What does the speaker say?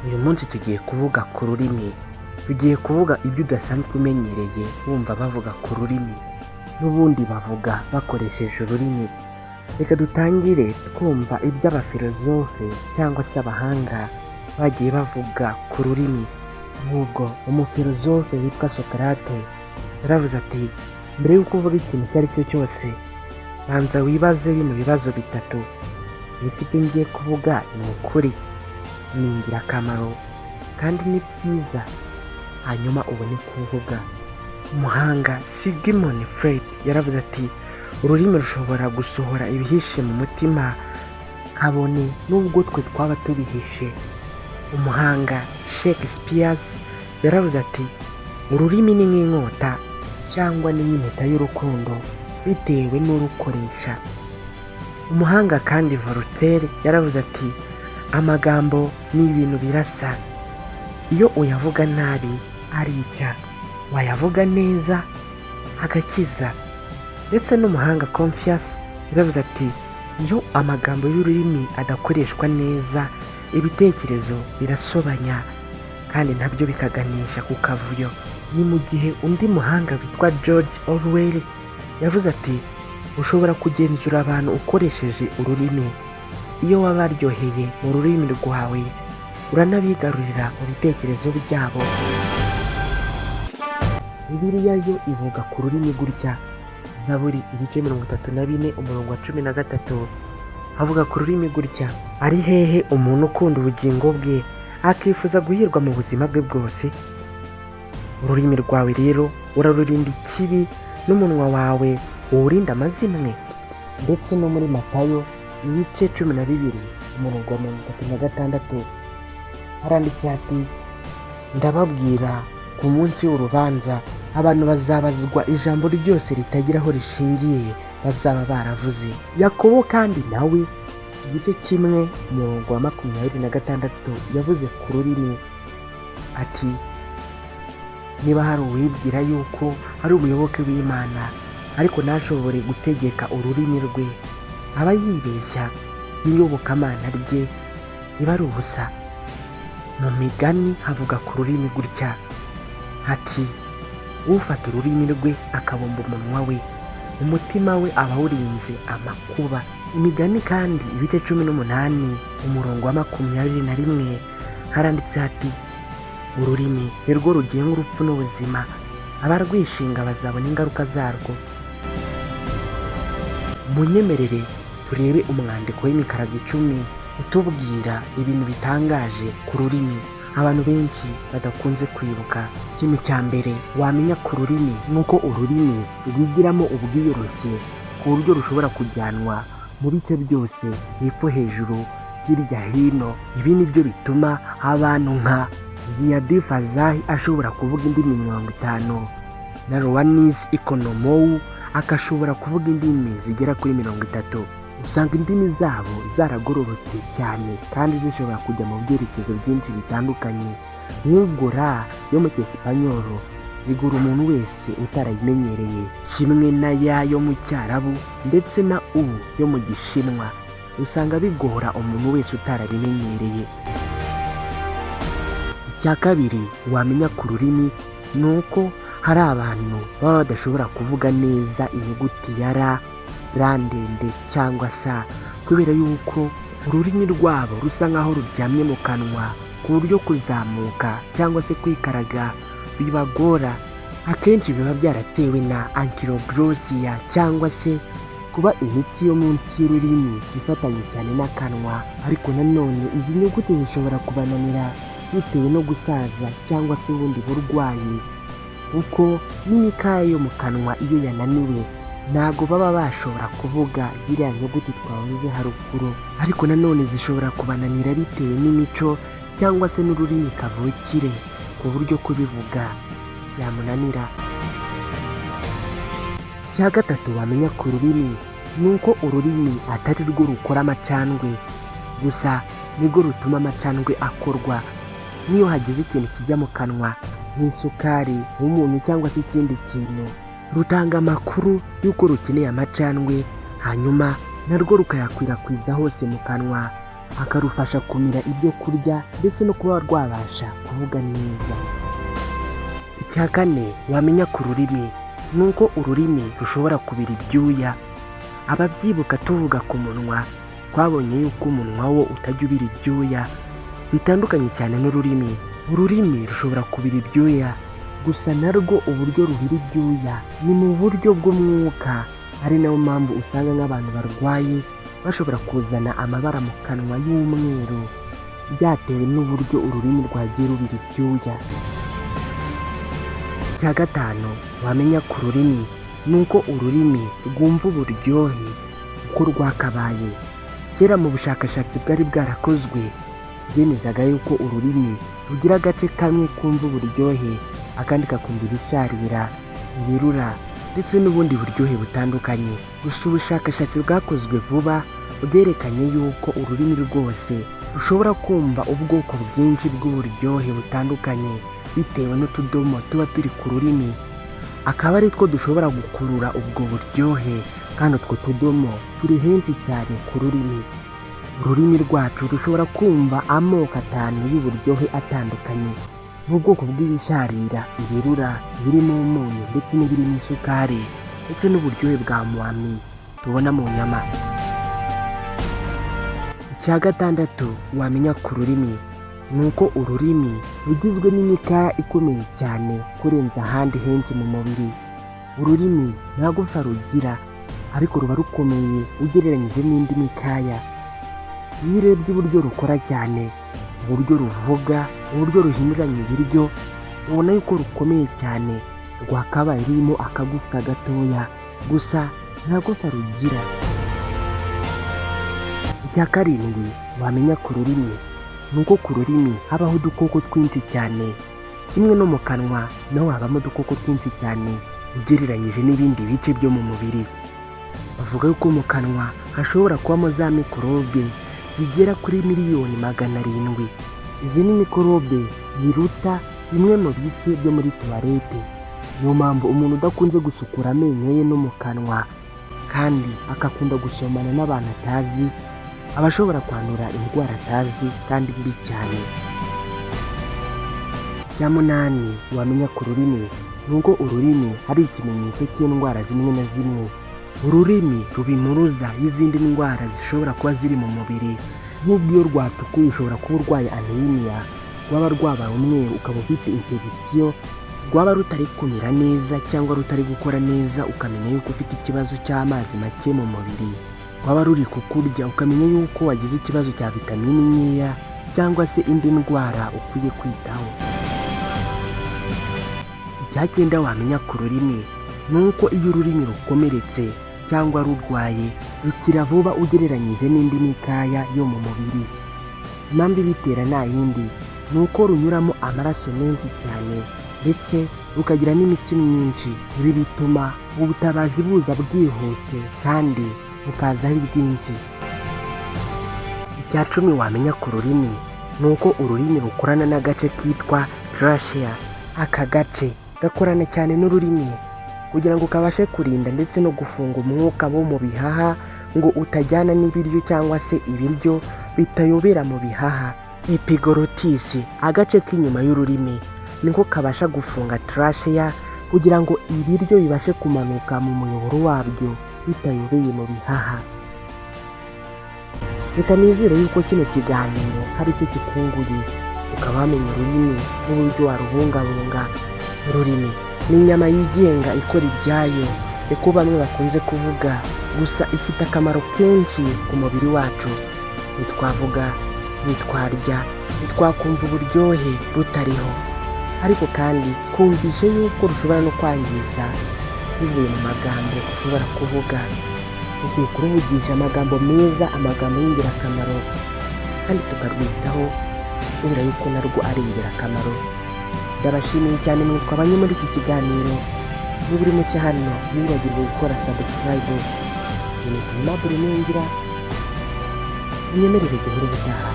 Uyu munsi tugiye kuvuga ku rurimi. Tugiye kuvuga ibyo udasanzwe umenyereye wumva bavuga ku rurimi, n'ubundi bavuga bakoresheje ururimi. Reka dutangire twumva ibyo abafilozofe cyangwa se abahanga bagiye bavuga ku rurimi. Nk'ubwo umufilozofe witwa Socrate yaravuze ati: "Mbere y'uko uvuga ikintu icyo ari cyo cyose, banza wibaze bino bibazo bitatu: Ese ibyo ngiye kuvuga ni ukuri, ni ingirakamaro kandi ni byiza?" Hanyuma ubone kuvuga. Umuhanga Sigmund Freud yaravuze ati: "Ururimi rushobora gusohora ibihishe mu mutima, kabone n'ubwo twe twaba tubihishe." Umuhanga Shakespeare yaravuze ati: "Ururimi ni nk'inkota cyangwa ni nk'impeta y'urukundo, bitewe n'urukoresha." Umuhanga kandi Voltaire yaravuze ati: "Amagambo ni ibintu birasa. Iyo uyavuga nabi arica, wayavuga neza agakiza." Ndetse n'umuhanga Confucius yaravuze ati: "Iyo amagambo y'ururimi adakoreshwa neza, ibitekerezo birasobanya kandi nabyo bikaganisha ku kavuyo." Ni mu gihe undi muhanga witwa George Orwell yavuze ati: "Ushobora kugenzura abantu ukoresheje ururimi. Iyo wabaryoheye mu rurimi rwawe, uranabigarurira mu bitekerezo byabo." Bibiliya yo ivuga ku rurimi gutya: Zaburi ibice 34, umurongo wa 13, avuga ku rurimi gutya: "Ari hehe umuntu ukunda ubugingo bwe, akifuza guhirwa mu buzima bwe bwose? Ururimi rwawe rero urarurinda ikibi, n'umunwa wawe uwurinda amazimwe." Ndetse no muri Matayo ibice 12, umurongo wa 36, haranditse hati: "Ndababwira, ku munsi w'urubanza abantu bazabazwa ijambo ryose ritagira aho rishingiye bazaba baravuze." Yakobo kandi nawe igice 1, umurongo wa 26, yavuze ku rurimi ati: "Niba hari uwibwira yuko ari umuyoboke w'Imana, ariko ntashobore gutegeka ururimi rwe, aba yibeshya, n'iyobokamana rye riba ari ubusa." Mu Migani havuga ku rurimi gutya ati: "Ufata ururimi rwe akabumba umunwa we, umutima we aba awurinze amakuba." Imigani kandi ibice 18, umurongo wa 21, haranditse hati: "Ururimi ni rwo rugenga urupfu n'ubuzima, abarwishinga bazabona ingaruka zarwo." Munyemerere turebe umwandiko w'imikarago 10 utubwira ibintu bitangaje ku rurimi abantu benshi badakunze kwibuka. Ikintu cya mbere wamenya ku rurimi ni uko ururimi rwigiramo ubwiyoroshye, ku buryo rushobora kujyanwa mu bice byose, hepfo, hejuru, hirya, hino. Ibi ni byo bituma abantu nka Ziad Fazah ashobora kuvuga indimi 50, na Ioannis Ikonomou akashobora kuvuga indimi zigera kuri 30. Usanga indimi zabo zaragororotse cyane kandi zishobora kujya mu byerekezo byinshi bitandukanye. Nk'ubwo ra yo mu Cyesipanyoro igura umuntu wese utarayimenyereye, kimwe na ya yo mu Cyarabu, ndetse na u yo mu Gishinwa, usanga bigora umuntu wese utarabimenyereye. Icya kabiri wamenya ku rurimi ni uko hari abantu baba badashobora kuvuga neza inyuguti ya ra, ra ndende cyangwa sa, kubera yuko ururimi rwabo rusa nk'aho ruryamye mu kanwa, ku buryo kuzamuka cyangwa se kwikaraga bibagora. Akenshi biba byaratewe na ankyloglossia, cyangwa se kuba imitsi yo munsi y'ururimi ifatanye cyane n'akanwa. Ariko nanone izi nyuguti zishobora kubananira bitewe no gusaza cyangwa se ubundi burwayi, kuko n'imikaya yo mu kanwa iyo yananiwe ntabwo baba bashobora kuvuga ziriya nyuguti twavuze haruguru. Ariko nanone zishobora kubananira bitewe n'imico cyangwa se n'ururimi kavukire, ku buryo kubivuga byamunanira. Icya gatatu wamenya ku rurimi ni uko ururimi atari rwo rukora amacandwe gusa, nirwo rutuma amacandwe akorwa. N'iyo hagize ikintu kijya mu kanwa, nk'isukari nk'umuntu cyangwa se ikindi kintu, rutanga amakuru y'uko rukeneye amacandwe, hanyuma narwo rukayakwirakwiza hose mu kanwa. Akarufasha kumira ibyo kurya ndetse no kuba rwabasha kuvuga neza. Icya kane wamenya ku rurimi ni uko ururimi rushobora kubira ibyuya. Ababyibuka tuvuga ku munwa, twabonye yuko umunwa wo utajya ubira ibyuya, bitandukanye cyane n'ururimi. Ururimi rushobora kubira ibyuya, gusa narwo uburyo rubira ibyuya ni mu buryo bw'umwuka, ari nayo mpamvu usanga nk'abantu barwaye bashobora kuzana amabara mu kanwa y'umweru, byatewe n'uburyo ururimi rwagiye rubira ibyuya. Icya gatanu wamenya ku rurimi ni uko ururimi rwumva uburyohe uko rwakabaye. Kera mu bushakashatsi bwari bwarakozwe, bwemezaga yuko ururimi rugira agace kamwe kumva uburyohe, akandi kakumva ibisharira, ibirura ndetse n'ubundi buryohe butandukanye. Gusa ubushakashatsi bwakozwe vuba bwerekanye yuko ururimi rwose rushobora kumva ubwoko bwinshi bw'uburyohe butandukanye, bitewe n'utudomo tuba turi ku rurimi, akaba ari two dushobora gukurura ubwo buryohe, kandi utwo tudomo turi henshi cyane ku rurimi. Ururimi rwacu rushobora kumva amoko atanu y'uburyohe atandukanye, n'ubwoko bw'ibisharira, ibirura, ibirimo umunyu ndetse n'ibirimo isukari, ndetse n'uburyohe bwa umami tubona mu nyama. Icya gatandatu wamenya ku rurimi ni uko ururimi rugizwe n'imikaya ikomeye cyane kurenza ahandi henshi mu mubiri. Ururimi nta gufa rugira, ariko ruba rukomeye ugereranyije n'indi mikaya. Iyo urebye uburyo rukora cyane, uburyo ruvuga, uburyo ruhinduranya ibiryo, ubona yuko rukomeye cyane, rwakabaye rurimo akagufwa gatoya, gusa nta gufa rugira. Icya karindwi wamenya ku rurimi ni uko ku rurimi habaho udukoko twinshi cyane. Kimwe no mu kanwa, naho habamo udukoko twinshi cyane ugereranyije n'ibindi bice byo mu mubiri. Bavuga yuko mu kanwa hashobora kubamo za mikorobe zigera kuri 700,000,000. Izi ni mikorobe ziruta bimwe mu bice byo muri toilette. Niyo mpamvu umuntu udakunze gusukura amenyo ye no mu kanwa, kandi agakunda gusomana n'abantu atazi, aba ashobora kwandura indwara atazi kandi mbi cyane. Icya munani wamenya ku rurimi ni uko ururimi ari ikimenyetso cy'indwara zimwe na zimwe. Ururimi ruba impuruza y'izindi ndwara zishobora kuba ziri mu mubiri. Nk'ubwo iyo rwatukuye ushobora kuba urwaye anemia, rwaba rwabaye umweru ukaba ufite infection, rwaba rutari kumira neza cyangwa rutari gukora neza ukamenya yuko ufite ikibazo cy'amazi make mu mubiri, rwaba ruri kukurya ukamenya yuko wagize ikibazo cya vitamini nkeya cyangwa se indi ndwara ukwiye kwitaho. Icya cyenda wamenya ku rurimi ni uko iyo ururimi rukomeretse cyangwa rurwaye, rukira vuba ugereranyije n'indi mikaya yo mu mubiri. Impamvu ibitera nta yindi, ni uko runyuramo amaraso menshi cyane ndetse rukagira n'imitsi myinshi. Ibi bituma ubutabazi buza bwihuse kandi bukaza ari bwinshi. Icya 10 wamenya ku rurimi ni uko ururimi rukorana n'agace kitwa trachea. Aka gace gakorana cyane n'ururimi kugira ngo kabashe kurinda ndetse no gufunga umwuka wo mu bihaha ngo utajyana n'ibiryo, cyangwa se ibiryo bitayobera mu bihaha. Epiglottis, agace k'inyuma y'ururimi, niko kabasha gufunga trachea kugira ngo ibiryo bibashe kumanuka mu muyoboro wabyo bitayobeye mu bihaha. Reka nizere yuko kino kiganiro hari icyo kikunguye, ukaba wamenya ururimi n'uburyo warubungabunga. Ururimi ni inyama yigenga ikora ibyayo, niko bamwe bakunze kuvuga, gusa ifite akamaro kenshi ku mubiri wacu. Ntitwavuga, ntitwarya, ntitwakumva uburyohe rutariho. Ariko kandi twumvishe yuko rushobora no kwangiza bivuye mu magambo ushobora kuvuga. Dukwiye kuruvugisha amagambo meza, amagambo y'ingirakamaro, kandi tukarwitaho kubera yuko narwo ari ingirakamaro. Ndabashimiye cyane mwe twabanye muri iki kiganiro. Niba uri mushya hano, ntiwibagirwe gukora subscribe. Ni Aimable Niyongira, unyemerere duhure ubutaha.